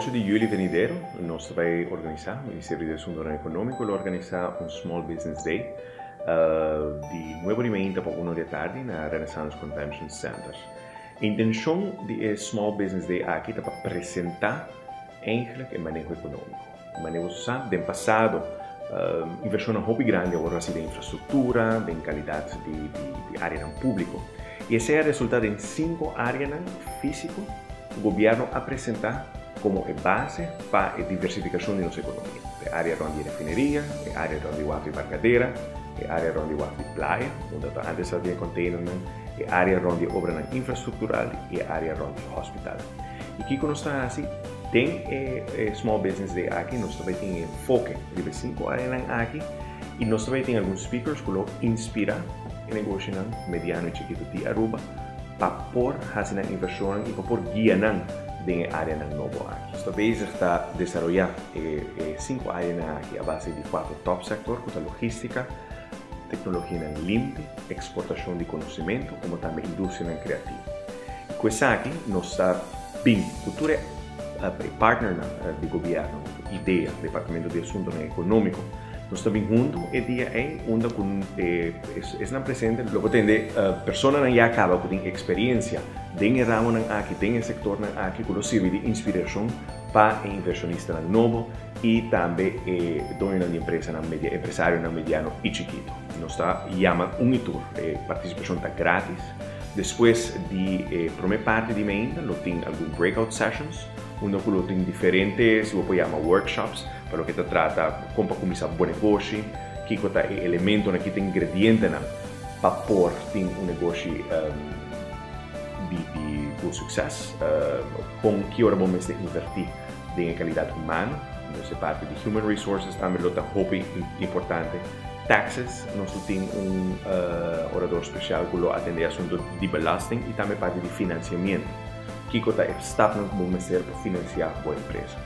8 di juli venidero, nos ta bay organisa, Ministerio di Asuntonan Economico lo organisa un Small Business Day di 9 di mainta pa 1 di atardi na Renaissance Convention Center. Intencion di e Small Business Day aki ta pa presenta eigenlijk e maneho economico. Maneho sa, den pasado, inversionnan hopi grandi a wordo haci den infrastructura, den calidad di areanan publico. Y esey a resulta den cinco areanan fisico cu gobierno a presenta como e base pa e diversificacion di nos economia. E area rond di refineria, e area rond di waf di Barcadera, e area rond di waf di Playa, unda ta antes tabatin e containernan, e area rond di obranan infrastructural y e area rond di hospital. Y kico nos ta haci den e Small Business Day aki? Nos ta bay tin e enfoke riba e cinco areanan aki y nos ta bay tin algun speakers cu lo inspira e negoshinan mediano y chikito di Aruba pa por haci nan inversionnan y pa por guia nan den e areanan nobo aki. Nos ta bezig ta desaroya e cinco areanan aki a base di cuatro top sector cu ta logistica, tecnologianan limpi, exportacion di conocimento como tambe industrianan creativo. Y cu esaki nos ta bin cu tur e partnernan di gobierno, IDEA, Departamento di Asuntonan Economico. Nos ta bin hunto e dia ey unda cu esnan presente lo por tende personanan ya caba cu tin experiencia den e ramonan aki, den e sectornan aki cu lo sirbi di inspiracion pa e inversionistanan nobo y tambe e doñonan di empresanan, empresarionan mediano y chikito. Nos ta yama un y tur. E participacion ta gratis. Despues di e prome parti di mainta lo tin algun breakout sessions unda cu lo tin diferente, si bo por yama, workshops pa loke ta trata con pa cuminsa bo negoshi, kico ta e elementonan, kico ta e ingredientenan pa por tin un negoshi di cu succes, con ki ora bo mester inverti den e calidad humano. Entonces e parti di human resources tambe lo ta hopi importante. Taxes, nos lo tin un orador special cu lo atende asunto di belasting y tambe parti di financiamiento. Kico ta e stapnan cu bo mester pa financia bo empresa.